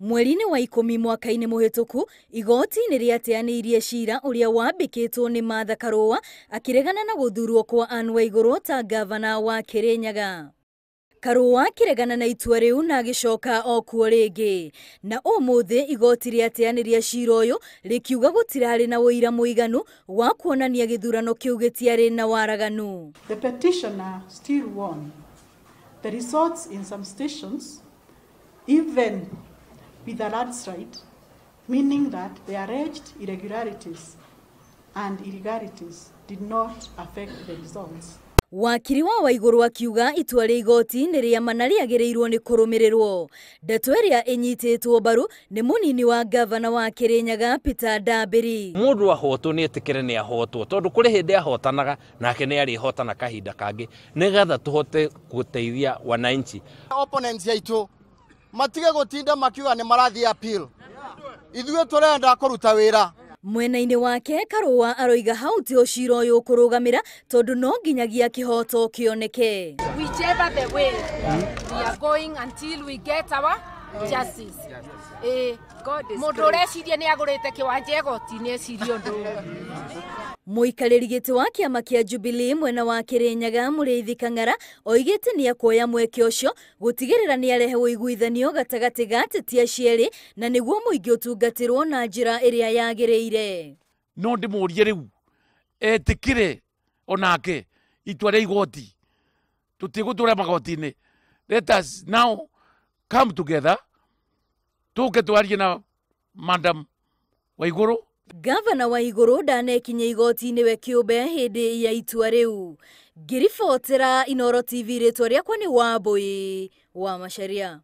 Mweri-inĩ wa 10 mwaka-inĩ mũhĩtũku, igoti nĩ rĩateanĩirie cira ũrĩa wambĩkĩtwo nĩ Martha Karua akĩregana na gũthurwo kwa Anne Waigũrũ ta ngavana wa Kirinyaga. Karua akĩregana na itua rĩu na agĩcoka o kuo rĩngĩ. Na ũmũthĩ igoti rĩateanĩria cira ũyũ rĩkiuga gũtirarĩ na ũira mũiganu wa kuonania gĩthurano kĩu gĩtiarĩ na waraganu. The petitioner still won. The results in some stations, even with a landslide, meaning that the alleged irregularities and illegalities did not affect the results. Wakiri wa Waigũrũ akiuga itua rĩa igoti nĩ rĩa ma na rĩagĩrĩirwo nĩ kũrũmĩrĩrwo. Ndeto ĩrĩa ĩnyitĩtwo mbaru nĩ mũnini wa ngavana wa Kirinyaga Peter Ndambĩri. Mũndũ ahotwo nĩ etĩkĩre nĩ ahotwo, tondũ kũrĩ hĩndĩ ahotanaga nake nĩ arĩhotana kahinda kangĩ, nĩgetha tũhote gũteithia wananchi. Opponents aitũ matige gũtinda makiuga nĩ marathiĩ appeal, ithuĩ tũrenda kũruta wĩra. Mwena-inĩ wake Karua aroiga hau tiho cira ũyũ ũkũrũgamĩra tondũ no nginyagia kĩhoto kĩoneke. Whichever the way we are going until we get our justice. Mũndũ ũreciria nĩ agũrĩte kĩwanja igoti-inĩ ecirie ũndũ ũngĩ. Mũikarĩri gĩtĩ wa kĩama kĩa Jubilee mwena wa Kirinyaga Mũrĩithi Kang'ara oigĩte nĩ akuoya mweke ũcio gũtigĩrĩra nĩ arehe ũiguithanio gatagatĩ ga ateti acio erĩ na nĩguo mũingĩ ũtungatĩrwo na njĩra ĩrĩa yagĩrĩire. No ndĩmũrie rĩu etĩkĩre onake itua rĩa igoti, tũtigũtũra magoti-inĩ. Let us now come together tũke twarie na Madam Waigũrũ. Gavana Waigũrũ ndanekinya igoti-inĩ we kĩũmbe hĩndĩ ya itua rĩu. Ngĩribotera Inooro TV, rĩtwa rĩakwa nĩ Wambui wa Macharia.